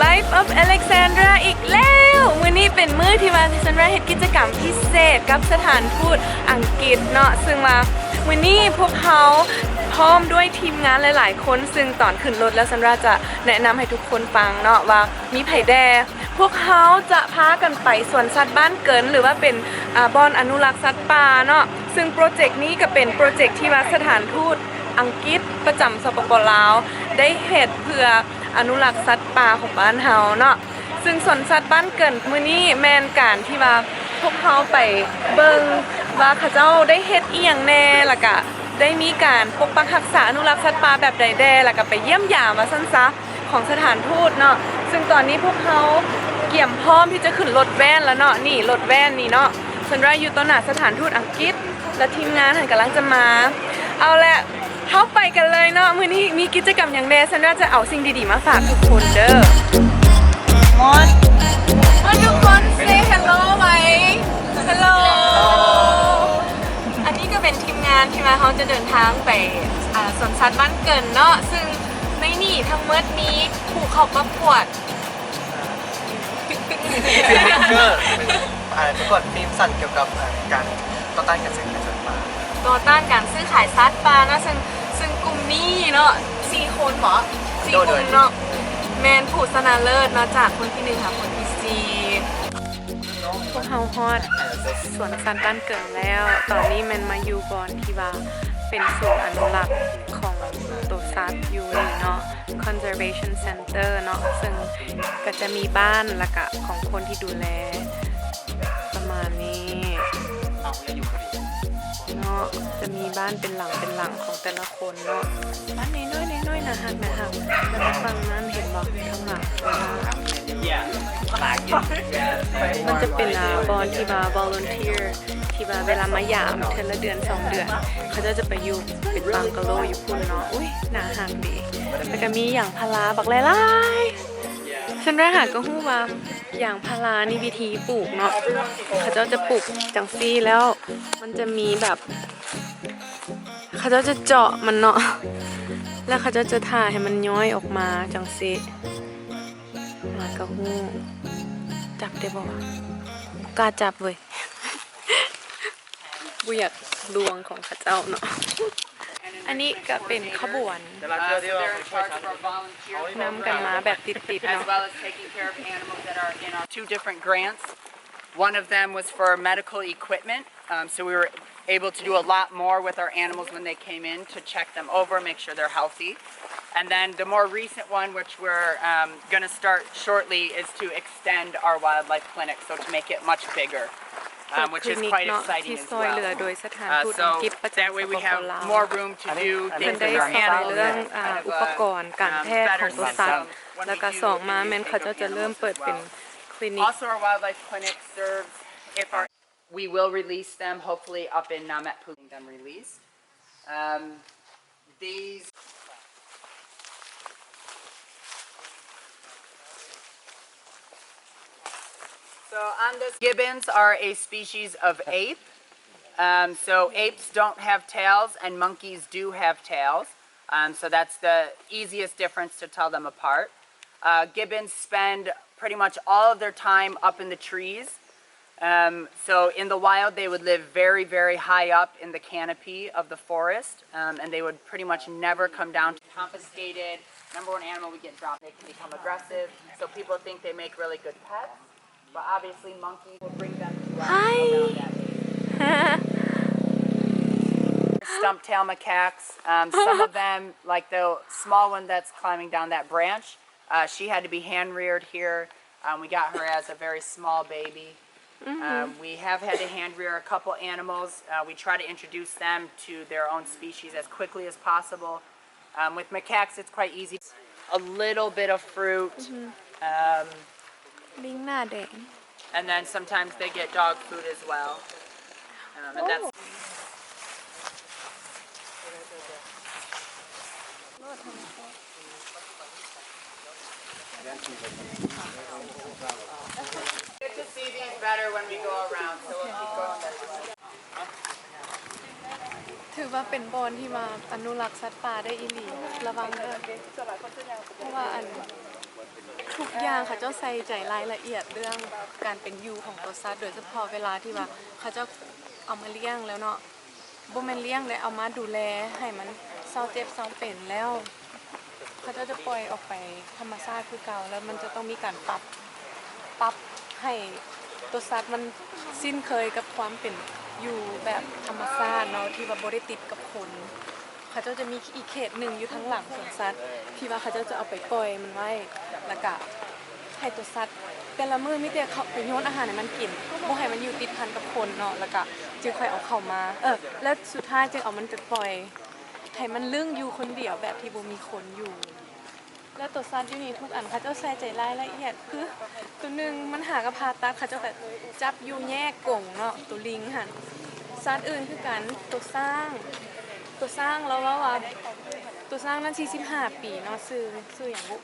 Life of Alexandra ອີກແລ້ວ. ມື້ນີ້ເປັນມື້ທີ່ວ່າ Alexandra ເຮັດກິດຈະກຳພິເສດກັບສະຖານທູດອັງກິດເນາະ, ຊຶ່ງວ່າມື້ນີ້ພວກເຮົາພ້ອມດ້ວຍທີມງານຫຼາຍໆຄົນ, ຊຶ່ງຕອນຂຶ້ນລົດແລ້ວ Alexandra ຈະແນະນຳໃຫ້ທຸກຄົນຟັງເນາະວ່າມີໃຜແດ່. ພວກເຮົາຈະພາກັນໄປສວນສັດບ້ານເກີນ ຫຼືວ່າເປັນ ອາ ບ່ອນອະນຸລັກສັດປ່າເນາະ, ຊຶ່ງໂປຣເຈັກນີ້ກໍເປັນໂປຣເຈັກທີ່ວ່າສະຖານທູດອັງກິດປະຈຳ ສປປ ລາວ ໄດ້ເຮັດເພື່ອ ອະນຸລັກສັດປ່າຂອງບ້ານເຮົາເນາະ. ຊຶ່ງສວນສັດບ້ານເກີນມື້ນີ້ແມ່ນການທີ່ວ່າພວກເຮົາໄປເບິ່ງວ່າເຂົາເຈົ້າໄດ້ເຮັດອີ່ຫຍັງແດ່ ແລ້ວກະໄດ້ມີການປົກປັກຮັກສາອະນຸລັກສັດປ່າແບບໃດແດ່ ແລ້ວກະໄປຢ້ຽມຢາມວ່າຊັ້ນຊະ ຂອງສະຖານທູດເນາະ. ຊຶ່ງຕອນນີ້ພວກເຮົາກຽມພ້ອມທີ່ຈະຂຶ້ນລົດແວ່ນແລ້ວເນາະ, ນີ້ລົດແວ່ນນີ້ເນາະ, ເພິ່ນວ່າຢູ່ຕໍ່ໜ້າສະຖານທູດອັງກິດ ແລະ ທີມງານຫັ້ນກຳລັງຈະມາ. ເອົາແຫຼະ ເຮົາໄປກັນເລີຍເນາະ, ມື້ນີ້ມີກິດຈະກຳຫຍັງແດ່? ສັນດາຈະເອົາສິ່ງດີໆມາຝາກທຸກຄົນເດີ. ມອດ ມອດ ທຸກຄົນ say hello ໄວ້. Hello. ອັນນີ້ກໍເປັນທີມງານທີ່ວ່າເຮົາຈະເດີນທາງໄປ ອາ ສວນສັດບ້ານເກີນເນາະ, ຊຶ່ງໃນນີ້ທັງໝົດມີຜູ້ເຂົ້າປະກວດ ຟິລມເມກເກີ ເປັນ ເອີ ປະກວດຟີມສັ້ນກ່ຽວກັບ ເອີ ການຕໍ່ຕ້ານການຊື້ຂາຍສັດປ່າ ຕໍ່ຕ້ານການຊື້ຂາຍສັດປ່າເນາະ, ເຊິ່ງ ເຊິ່ງກຸ່ມນີ້ເນາະ ສີ່ຄົນເບາະ ສີ່ ໂດຍ ກຸ່ມເນາະ ແມ່ນຜູ້ຊະນະເລີດເນາະ ຈາກຄົນທີໜຶ່ງຫາຄົນທີສີ່. ພວກເຮົາຮອດສວນສັດບ້ານເກີນແລ້ວ, ຕອນນີ້ແມ່ນມາຢູ່ບ່ອນທີ່ວ່າເປັນສູນອະນຸລັກຂອງໂຕສັດຢູ່ນີ້ເນາະ Conservation Center ເນາະ, ເຊິ່ງກໍຈະມີບ້ານ ແລ້ວກະຂອງຄົນທີ່ດູແລປະມານນີ້ເນາະ, ຈະມີບ້ານເປັນຫຼັງເປັນຫຼັງຂອງແຕ່ລະຄົນເນາະ, ບ້ານນ້ອຍໆ ໜ້າຮັກໆ. ແລ້ວທາງຝັ່ງນັ້ນເຫັນບໍ່ ທາງຫຼັງ ມັນຈະເປັນ ອາ ບ່ອນທີ່ວ່າ volunteer ທີ່ວ່າເວລາມາຢາມເທື່ອລະເດືອນສອງເດືອນ ເຂົາເຈົ້າຈະໄປຢູ່ເປັນບັງກະໂລຢູ່ພຸ້ນເນາະ. ອຸ້ຍ ໜ້າຮັກເດ. ແລ້ວກະມີຢາງພາລາບັກຫຼາຍໆ. ຊັ້ນໄດ້ຫາກໍຮູ້ວ່າຢາງພາລານີ້ວິທີປູກເນາະ, ເຂົາເຈົ້າຈະປູກຈັ່ງຊີ້ ແລ້ວມັນຈະມີແບບ ເຂົາເຈົ້າຈະເຈາະມັນເນາະ ແລ້ວເຂົາເຈົ້າຈະຖ້າໃຫ້ມັນຍ້ອຍອອກມາຈັ່ງຊີ້. ຫາກໍຮູ້ ຈັບໄດ້ບໍ່ວະ? ບໍ່ກ້າຈັບເວີຍ. ບໍ່ຢາກດວງຂອງເຂົາເຈົ້າເນາະ. ອັນນີ້ກໍເປັນຂະບວນ ນຳກັນມາແບບຕິດໆເນາະ. Two different grants. One of them was for medical equipment, um, so we were able to do a lot more with our animals when they came in to check them over, make sure they're healthy. And then the more recent one, which we're, um, gonna start shortly, is to extend our wildlife clinic, so to make it much bigger, um, which is quite exciting as well. ເປີດຄລີນິກເນາະ ທີ່ຊ່ອຍເຫຼືອໂດຍສະຖານທູດອັງກິດປະຈຳ ສປປ ລາວ ເພິ່ນໄດ້ສອນເລື່ອງ ອາ ອຸປະກອນການແພດຂອງໂຕສັດ ແລ້ວກະສອງມາແມ່ນເຂົາເຈົ້າຈະເລີ່ມເປີດເປັນຄລີນິກ. Also, our wildlife clinic serves if our We will release them, hopefully, up in Nametpuli, them released. Um, these, so on this, gibbons are a species of ape. Um, so apes don't have tails, and monkeys do have tails. Um, so that's the easiest difference to tell them apart. Uh, gibbons spend pretty much all of their time up in the trees. Um, so in the wild, they would live very, very high up in the canopy of the forest, um, and they would pretty much never come down. Confiscated, number one animal we get dropped, they can become aggressive, so people think they make really good pets, but obviously monkeys will bring them to us around that age. Hi. Stump-tailed macaques, um, some of them, like the small one that's climbing down that branch, Uh, she had to be hand reared here. Um, we got her as a very small baby. Um, we have had to hand rear a couple animals. Uh, we try to introduce them to their own species as quickly as possible. Um, with macaques, it's quite easy. A little bit of fruit. Um, ລິງໜ້າແດງ. And then sometimes they get dog food as well. Um, and that's ຖືວ່າເປັນບ່ອນທີ່ວ່າອະນຸລັກສັດປ່າໄດ້ອີ່ຫຼີ. ລະວັງເດີ ເພາະວ່າອັນ ທຸກຢ່າງເຂົາເຈົ້າໃສ່ໃຈລາຍລະອຽດເລື່ອງການເປັນຢູ່ຂອງຕົວສັດ ໂດຍສະເພາະເວລາທີ່ວ່າເຂົາເຈົ້າເອົາມາລ້ຽງແລ້ວເນາະ ບໍ່ແມ່ນລ້ຽງເດ້ ເອົາມາດູແລໃຫ້ມັນເຊົາເຈັບເຊົາເປັນແລ້ວ ເຂົາເຈົ້າຈະປ່ອຍອອກໄປທຳມະຊາດຄືເກົ່າ ແລ້ວມັນຈະຕ້ອງມີການປັບ ປັບໃຫ້ຕົວສັດມັນຄຸ້ນເຄີຍກັບຄວາມເປັນຢູ່ແບບທຳມະຊາດເນາະ ທີ່ວ່າບໍ່ໄດ້ຕິດກັບຄົນ. ເຂົາເຈົ້າຈະມີອີກເຂດໜຶ່ງຢູ່ທາງຫຼັງສວນສັດ ທີ່ວ່າເຂົາເຈົ້າຈະເອົາໄປປ່ອຍມັນໄວ້ ແລ້ວກະໃຫ້ຕົວສັດແຕ່ລະມື້ມີແຕ່ເຂົ້າໄປໂຍນອາຫານໃຫ້ມັນກິນ ບໍ່ໃຫ້ມັນຢູ່ຕິດພັນກັບຄົນເນາະ ແລ້ວກະຈຶ່ງຄ່ອຍເອົາເຂົ້າມາ ເອີ ແລ້ວສຸດທ້າຍຈຶ່ງເອົາມັນໄປປ່ອຍ ໃຫ້ມັນລຶ້ງຢູ່ຄົນດຽວແບບທີ່ບໍ່ມີຄົນຢູ່. ແລ້ວຕົວສັດຢູ່ນີ້ທຸກອັນເຂົາເຈົ້າໃສ່ໃຈລາຍລະອຽດ ຄືຕົວໜຶ່ງມັນຫາກະຜ່າຕັດ ເຂົາເຈົ້າກະຈັບຢູ່ແຍກກົງເນາະ ຕົວລິງຫັ້ນ. ສັດອື່ນຄືກັນ ຕົວຊ້າງ ຕົວຊ້າງລາວເວົ້າວ່າ ຕົວຊ້າງນັ້ນສີ່ສິບຫ້າປີເນາະ ຊື່ ຊື່ຫຍັງບຸ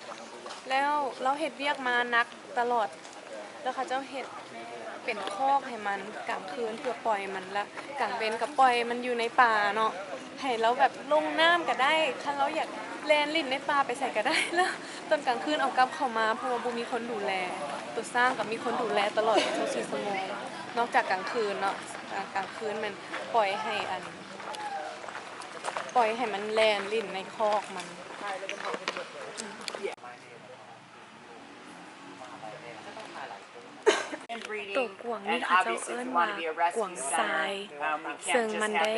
ແລ້ວລາວເຮັດວຽກມາໜັກຕະຫຼອດ ແລ້ວເຂົາເຈົ້າເຮັດເປັນຄອກໃຫ້ມັນກາງຄືນເພື່ອປ່ອຍມັນ ລະກາງເວັນກະປ່ອຍມັນຢູ່ໃນປ່າເນາະ ໃຫ້ລາວແບບລົງນ້ຳກະໄດ້ ຄັນລາວຢາກແລ່ນຫຼິ້ນໃນປ່າໄປໃສກະໄດ້ ລະຕອນກາງຄືນເອົາກັບເຂົ້າມາ ເພາະວ່າບໍ່ມີຄົນດູແລ. ຕົວຊ້າງກະມີຄົນດູແລຕະຫຼອດຊາວສີ່ຊົ່ວໂມງ ນອກຈາກກາງຄືນເນາະ ກາງຄືນແມ່ນປ່ອຍໃຫ້ອັນ ປ່ອຍໃຫ້ມັນແລ່ນຫຼິ້ນໃນຄອກມັນ. ໂຕກວາງນີ້ເຂົາເຈົ້າເອີ້ນວ່າກວາງຊາຍ ເຊິ່ງມັນໄດ້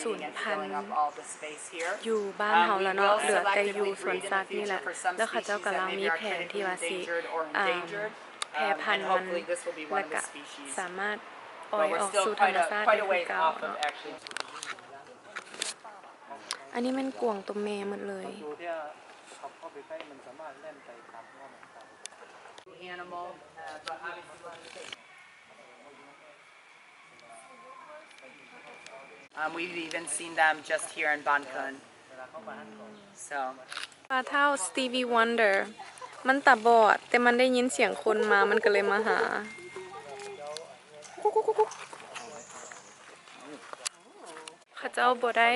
ສູນພັນຢູ່ບ້ານເຮົາລະເນາະ ເຫຼືອແຕ່ຢູ່ສວນສັດນີ້ແຫຼະ ແລ້ວເຂົາເຈົ້າກຳລັງມີແຜນທີ່ວ່າຊິ ອາ ແຜ່ພັນມັນ ແລ້ວກະສາມາດປ່ອຍອອກສູ່ທຳມະຊາດໄດ້ຄືເກົ່າເນາະ. ອັນນີ້ແມ່ນກວາງຕົວແມ່ໝົດເລີຍ. ປາທ້າວ Stevie Wonder ມັນຕາບອດ ແຕ່ມັນໄດ້ຍິນສຽງຄົນມາ ມັນກະເລີຍມາຫາ. ເຂົາເຈົ້າບໍ່ໄດ້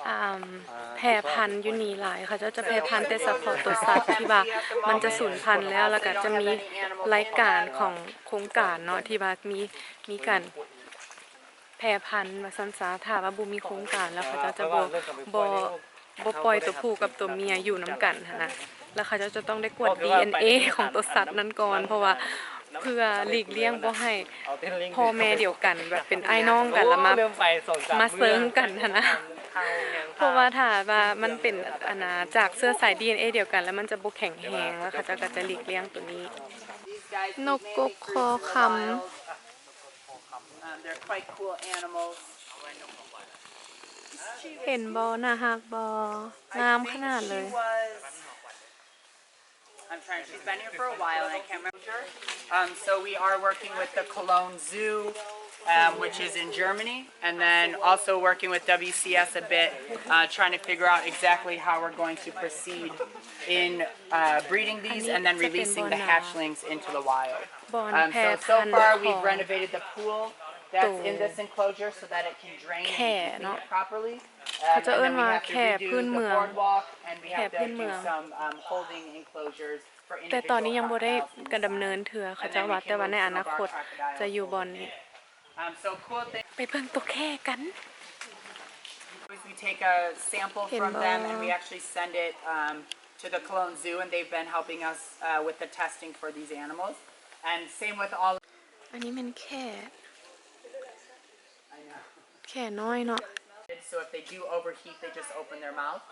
ອາ ແຜ່ພັນຢູ່ນີ້ຫຼາຍ ເຂົາເຈົ້າຈະແຜ່ພັນແຕ່ສະເພາະຕົວສັດທີ່ວ່າມັນຈະສູນພັນແລ້ວ ແລ້ວກະຈະມີລາຍການຂອງໂຄງການເນາະ ທີ່ວ່າມີ ມີການແຜ່ພັນວ່າຊັ້ນຊະ. ຖ້າວ່າບໍ່ມີໂຄງການແລ້ວ ເຂົາເຈົ້າຈະບໍ່ ບໍ່ ບໍ່ປ່ອຍຕົວຜູ້ກັບຕົວເມຍຢູ່ນຳກັນຫັ້ນນະ ແລ້ວເຂົາເຈົ້າຈະຕ້ອງໄດ້ກວດດີເອັນເອຂອງຕົວສັດນັ້ນກ່ອນ ເພາະວ່າເພື່ອຫຼີກລ່ຽງບໍ່ໃຫ້ພໍ່ແມ່ດຽວກັນ ແບບເປັນອ້າຍນ້ອງກັນ ແລ້ວມາ ມາເຊີງກັນຫັ້ນນະ ເພາະວ່າຖ້າວ່າມັນເປັນ ອັນນາ ຈາກເຊື້ອສາຍດີເອັນເອດຽວກັນ ແລ້ວມັນຈະບໍ່ແຂງແຮງ ແລ້ວເຂົາເຈົ້າກະຈະຫຼີກລ່ຽງໂຕນີ້. ນົກກົກຄໍຄຳ. Um, they're quite cool animals. ເຫັນບໍ່? ໜ້າຮັກບໍ່? ງາມຂະໜາດເລີຍ. She was, I'm trying, she's been here for a while and I can't remember. Um, so we are working with the Cologne Zoo, um, which is in Germany, and then also working with W C S a bit, uh, trying to figure out exactly how we're going to proceed in, uh, breeding these and then releasing the hatchlings into the wild. ບ່ອນແຜ່ພັນຂອງໂຕແຂ້ເນາະ ເຂົາເຈົ້າເອີ້ນວ່າແຂ້ພື້ນເມືອງ ແຂ້ພື້ນເມືອງ ແຕ່ຕອນນີ້ຍັງບໍ່ໄດ້ການດຳເນີນເທື່ອ ເຂົາເຈົ້າວ່າ ແຕ່ວ່າໃນອະນາຄົດຈະຢູ່ບ່ອນນີ້. ໄປເບິ່ງໂຕແຂ້ກັນ. We take a sample from them and we actually send it, um, to the Cologne Zoo, and they've been helping us, uh, with the testing for these animals. And same with all. ອັນນີ້ແມ່ນແຂ້ I know. ແຂ້ນ້ອຍເນາະ. So if they do overheat, they just open their mouth,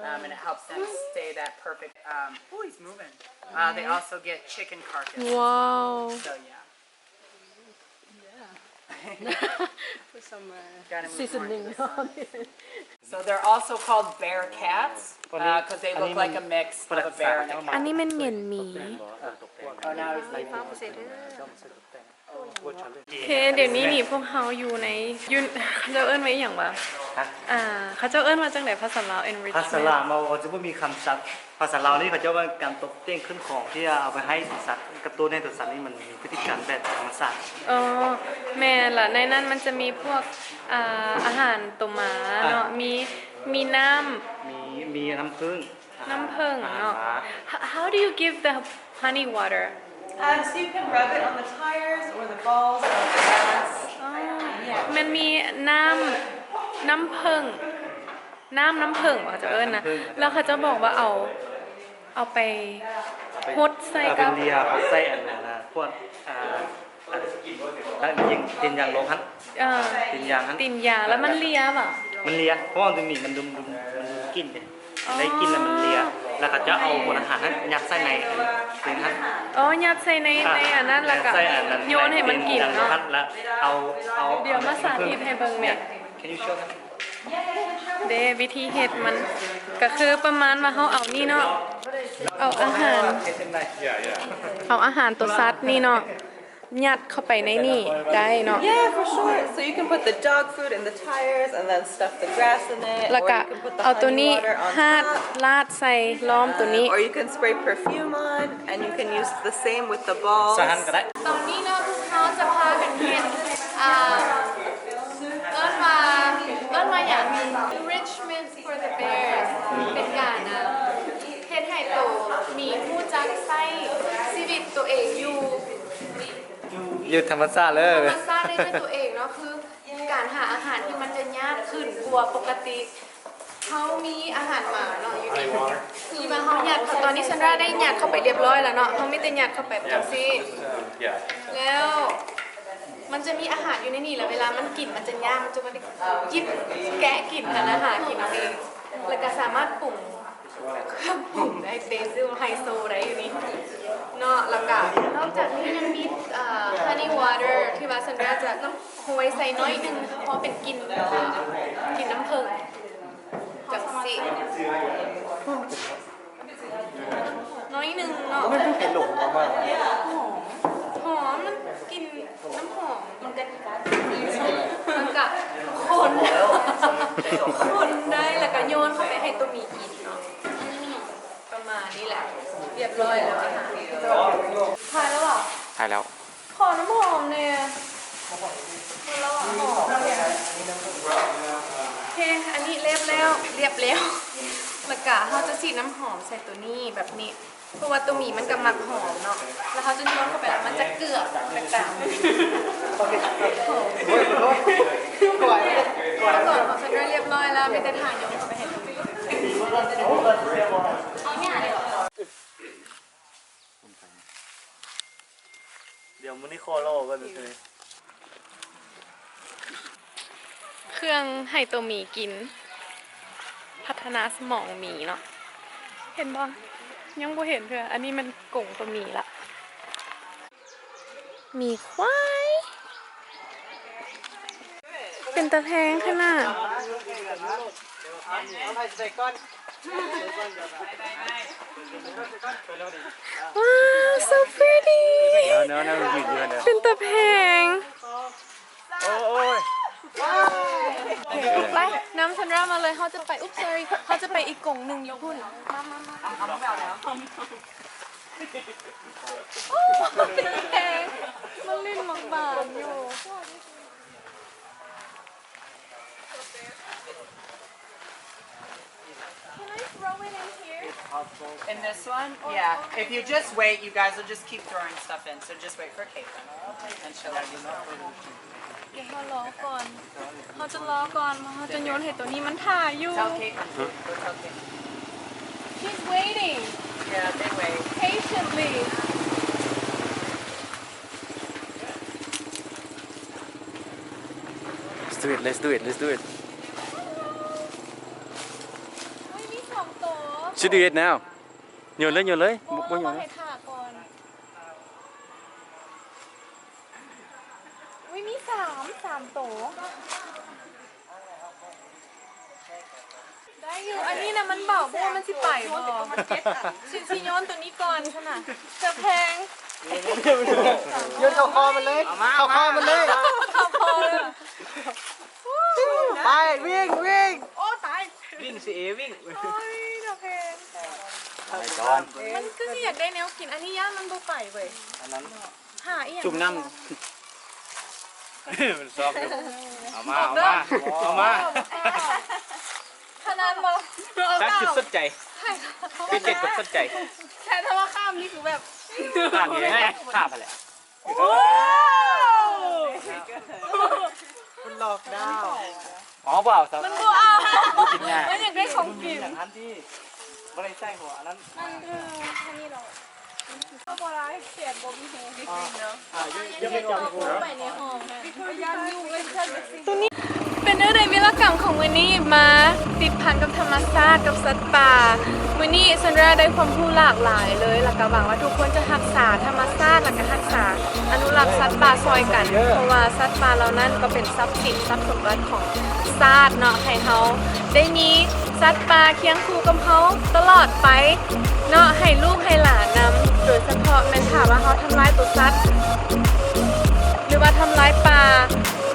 um, and it helps them stay that perfect, um, ooh, he's moving. Uh, they also get chicken carcass. Wow. So, yeah. Put some, uh, seasoning on it. So they're also called bear cats, uh, 'cause they look like a mix of a bear and a cat. ອັນນີ້ແມ່ນເຫງັນໝີ. ໂອເຄ ດຽວນີ້ນີ້ພວກເຮົາຢູ່ໃນ ຢູ່ ເຂົາເຈົ້າເອີ້ນວ່າອີ່ຫຍັງຫວາ? ອ່າ ເຂົາເຈົ້າເອີ້ນວ່າຈັ່ງໃດພາສາລາວ? Enrichment. ພາສາລາວເຮົາຈະບໍ່ມີຄຳສັບ. ພາສາລາວນີ້ເຂົາເຈົ້າວ່າການຕົບແຕ່ງຂຶ້ນຂອງທີ່ເອົາໄປໃຫ້ສັດ ກະຕຸ້ນໃຫ້ຕົວສັດນີ້ມັນມີພຶດຕິກຳແບບທຳມະຊາດ. ອໍ ແມ່ນລະ ໃນນັ້ນມັນຈະມີພວກ ອ່າ ອາຫານໂຕໝາເນາະ ມີ ມີນ້ຳ ມີ ມີນ້ຳເຜິ້ງ ນ້ຳເຜິ້ງເນາະ. How do you give the Honey water. Um, so you can rub it on the tires or the balls or the grass. ອໍ ມັນມີນ້ຳ ນ້ຳເຜິ້ງ ນ້ຳ ນ້ຳເຜິ້ງເຂົາເຈົ້າເອີ້ນນະ ນ້ຳເຜິ້ງ ແລ້ວເຂົາເຈົ້າບອກວ່າເອົາ ເອົາໄປຫົດໃສ່ກັບ ເອົາໄປເລີຍ ໃສ່ອັນນັ້ນນະ ພວກ ອ່າ ອັນນັ້ນ ຕີນຢາງລົມຫັ້ນ ເອີ ຕີນຢາງຫັ້ນ ຕີນຢາງ ແລ້ວມັນເລຍບໍ່? ມັນເລຍ ເພາະວ່າຕົວນີ້ມັນດົມໆ ມັນດົມກິ່ນເດ້ ອໍ ໄດ້ກິ່ນແລ້ວມັນເລຍ ແລ້ວເຂົາເຈົ້າເອົາຫົວອາຫານຫັ້ນຍັດໃສ່ໃນຫັ້ນ ອໍ ຍັດໃສ່ໃນ ອ່າ ໃນອັນນັ້ນ ແລ້ວກໍ ໃສ່ອັນນັ້ນ ໂຍນໃຫ້ມັນກິນເນາະ ແລ້ວເອົາ ເອົາ ດຽວມາສາທິດໃຫ້ເບິ່ງແມ່ Can you show them? ເດ້ ວິທີເຮັດມັນກໍຄືປະມານວ່າເຮົາເອົານີ້ເນາະ ເອົາອາຫານ ເອົາອາຫານຕົວສັດນີ້ເນາະ ຍັດເຂົ້າໄປໃນນີ້ໄດ້ເນາະ Yeah, for sure. So you can put the dog food in the tires and then stuff the grass in it, ແລ້ວກະ or you can put the ເອົາຕົວນີ້ honey water on ຫາດ top. ລາດໃສ່ລ້ອມຕົວນີ້ Um, or you can spray perfume on and you can use the same with the balls. ສະຫັ້ນກໍໄດ້ ຕອນນີ້ເນາະ ພວກເຮົາຈະພາກັນເຮັດ ອ່າ ເອີ້ນວ່າ ເອີ້ນວ່າຫຍັງ enrichment for the bears ເປັນການ ອ່າ ເຮັດໃຫ້ໂຕໝີຮູ້ຈັກໃຊ້ຊີວິດໂຕເອງຢູ່ ຢູ່ທຳມະຊາດເລີຍ ທຳມະຊາດໄດ້ດ້ວຍໂຕເອງເນາະ ຄືການຫາອາຫານທີ່ມັນຈະຍາກຂຶ້ນກວ່າປົກກະຕິ ເຮົາມີອາຫານໝາເນາະຢູ່ນີ້ ທີ່ວ່າເຮົາຍັດ ຕອນນີ້ຊັນດຣາໄດ້ຍັດເຂົ້າໄປຮຽບຮ້ອຍແລ້ວເນາະ ເຮົາມີແຕ່ຍັດເຂົ້າໄປຈັ່ງຊີ້ Yeah. ແລ້ວມັນຈະມີອາຫານຢູ່ໃນນີ້ ແລ້ວເວລາມັນກິນ ມັນຈະຍາກ ມັນຈະບໍ່ໄດ້ຫຍິບແກະກິນຫັ້ນນະ ຫາກິນເອງ ແລ້ວກໍສາມາດປຸງ ເຄື່ອງປຸງໄດ້ ເບຊິລ ໄຮໂຊໄດ້ຢູ່ນີ້ເນາະ ແລ້ວກະນອກຈາກນີ້ຍັງມີ ເອີ honey water ທີ່ວ່າຊັນດຣາຈະໂຮຍໃສ່ໜ້ອຍໜຶ່ງ ພໍເປັນກິ່ນ ເອີ ກິ່ນນ້ຳເຜິ້ງ ຈັງຊີ້ ໜ້ອຍໜຶ່ງເນາະ ມັນເປັນລົມມາກ ຫອມ ມັນກິ່ນນ້ຳຫອມ ມັນກະ ມັນກະຄົນ ຄົນໄດ້ ແລ້ວກະໂຍນເຂົ້າໄປໃຫ້ໂຕໝີກິນເນາະ ອືມ ປະມານນີ້ແຫຼະ ຮຽບຮ້ອຍແລ້ວອາຫານ ຖ່າຍແລ້ວຫວາ? ຖ່າຍແລ້ວ ຂໍນ້ຳຫອມແດ່ ໂອເຄ ອັນນີ້ຮຽບແລ້ວ ຮຽບແລ້ວ ແລ້ວກະເຮົາຈະສີດນ້ຳຫອມໃສ່ໂຕນີ້ແບບນີ້ ເພາະວ່າໂຕໝີມັນກໍມັກຫອມເນາະ ແລ້ວເຮົາຈະໂຍນເຂົ້າໄປ ແລ້ວມັນຈະເກືອບໄປຕາມ ໂອ້ຍ ໂອ້ຍ ກ່ອນ ກ່ອນ ຂອງເພິ່ນຮຽບຮ້ອຍແລ້ວ ມີແຕ່ຖ້າໂຍນເຂົ້າໄປໃຫ້ໂຕໝີ ດຽວມື້ນີ້ຂໍລໍເບິ່ງເລີຍ ເຄື່ອງໃຫ້ໂຕໝີກິນ ພັດທະນາສະໝອງໝີເນາະ ເຫັນບໍ່? ຍັງບໍ່ເຫັນເທື່ອ ອັນນີ້ແມ່ນກົງໂຕໝີລະ ໝີຄວາຍ ເປັນຕາແພງຂະໜາດ. Wow, so pretty. ເປັນຕາແພງ. ໂອ້ຍ ໄປ ນຳຊັນດຣາມາເລີຍ ເຮົາຈະໄປ Oops, sorry ເຮົາຈະໄປອີກກົງໜຶ່ງຢູ່ພຸ້ນ ມາ ມາ ມາ ໂອ້ຍ ເປັນຕາແພງ ມັນຫຼິ້ນໝາກບານຢູ່. Can I throw it in here? In this one? Yeah. If you just wait, you guys will just keep throwing stuff in. So just wait for Caitlin. And she'll let you know. ດຽວເຮົາລໍກ່ອນ ເຮົາຈະລໍກ່ອນ ເຮົາຈະໂຍນໃຫ້ໂຕນີ້ ມັນຖ້າຢູ່. Tell Caitlin. Go tell Caitlin. She's waiting. Yeah, they wait. Patiently. Let's do it, let's do it, let's do it. ເຮີ້ຍ ມີສອງໂຕ. Should do it now. ໂຍນເລີຍ ໂຍນເລີຍ ບໍ່ ບໍ່ໂຍນເລີຍ ໃຫ້ຖ້າກ່ອນ. ອຸ້ຍ ມີສາມ ສາມໂຕ. ໄດ້ຢູ່ ອັນນີ້ນະມັນເບົາ ບໍ່ຮູ້ວ່າມັນຊິໄປບໍ່. ຊິ ຊິໂຍນໂຕນີ້ກ່ອນຊັ້ນນະ ເສືອແພງ. ໂຍນເຂົ້າຄໍມັນເລີຍ ເອົາມາ ເຂົ້າຄໍມັນເລີຍ ເຂົ້າຄໍເລີຍ. ໄປ ວິ່ງ ວິ່ງ. ໂອ້ ຕາຍ. ວິ່ງຊິເອ ວິ່ງ. ໂອ້ຍ ດອກແພງ. ໄປກ່ອນ. ມັນຄືຊິຢາກໄດ້ແນວກິນ ອັນນີ້ຢ້ານມັນບໍ່ໄປເວີຍ. ອັນນັ້ນ ຫາອີ່ຫຍັງ ຈຸ່ມນ້ຳ. ມັນຊອກຢູ່. ເອົາມາ ເອົາມາ ເອົາມາ. ຂະໜາດບໍ່ ຈັກຈຸດສົນໃຈ ເປັນເຈັດກົບສົນໃຈ. ແຕ່ຖ້າວ່າຂ້າມນີ້ຄືແບບ ຂ້າມນີ້ແຫຼະ ຂ້າມຫັ້ນແຫຼະ ໂອ້ ມັນຫຼອກດາວ ອໍ ບໍ່ເອົາຊະ ມັນບໍ່ເອົາ ບໍ່ກິນຫຍ້າ ມັນຢາກໄດ້ຂອງກິນ ອັນທີ່ບໍ່ໄດ້ໃຊ້ຫົວອັນນັ້ນ ມັນ ເອີ ອັນນີ້ເນາະ ເຮົາບໍ່ໄດ້ແຂກບໍ່ມີຫູ ເນາະ ອ່າ ຢ່າ ຢ່າໄປຈັບຫົວ ໄປໃນຫ້ອງຫັ້ນ ຢ້ານຍຸງເລີຍ ເປັນແນວໃດວີລະກຳຂອງມື້ນີ້ ມາຕິດພັນກັບທຳມະຊາດ ກັບສັດປ່າ? ມື້ນີ້ຊັນດຣາໄດ້ຄວາມຮູ້ຫຼາກຫຼາຍເລີຍ ແລ້ວກະຫວັງວ່າທຸກຄົນຈະຮັກສາທຳມະຊາດ ແລ້ວກະຮັກສາອະນຸລັກສັດປ່າຊ່ອຍກັນ ເພາະວ່າສັດປ່າເຫຼົ່ານັ້ນກໍເປັນຊັບສິນຊັບສົມບັດຂອງຊາດເນາະ ໃຫ້ເຮົາໄດ້ມີສັດປ່າຄຽງຄູ່ກັບເຮົາຕະຫຼອດໄປເນາະ ໃຫ້ລູກໃຫ້ຫຼານນຳ ໂດຍສະເພາະແມ່ນຖ້າວ່າເຮົາທຳລາຍໂຕສັດ ຫຼືວ່າທຳລາຍປ່າ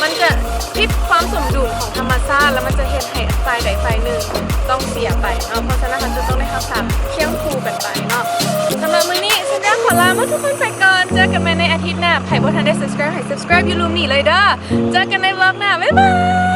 ມັນຈະຜິດຄວາມສົມດຸນຂອງທຳມະຊາດ ແລ້ວມັນຈະເຮັດໃຫ້ຝ່າຍໃດຝ່າຍໜຶ່ງຕ້ອງເສຍໄປເນາະ ເພາະສະນັ້ນເຮົາຈະຕ້ອງໄດ້ຮັກສາຄຽງຄູ່ກັນໄປເນາະ ສຳລັບມື້ນີ້ຊັນດຣາຂໍລາໝົດທຸກຄົນໄປກ່ອນ ເຈີກັນໃໝ່ໃນອາທິດໜ້າ ໃຜບໍ່ທັນໄດ້ subscribe ໃຫ້ subscribe ຢູ່ລຸ່ມນີ້ເລີຍເດີ ເຈີກັນໃນ vlog ໜ້າ ບາຍບາຍ.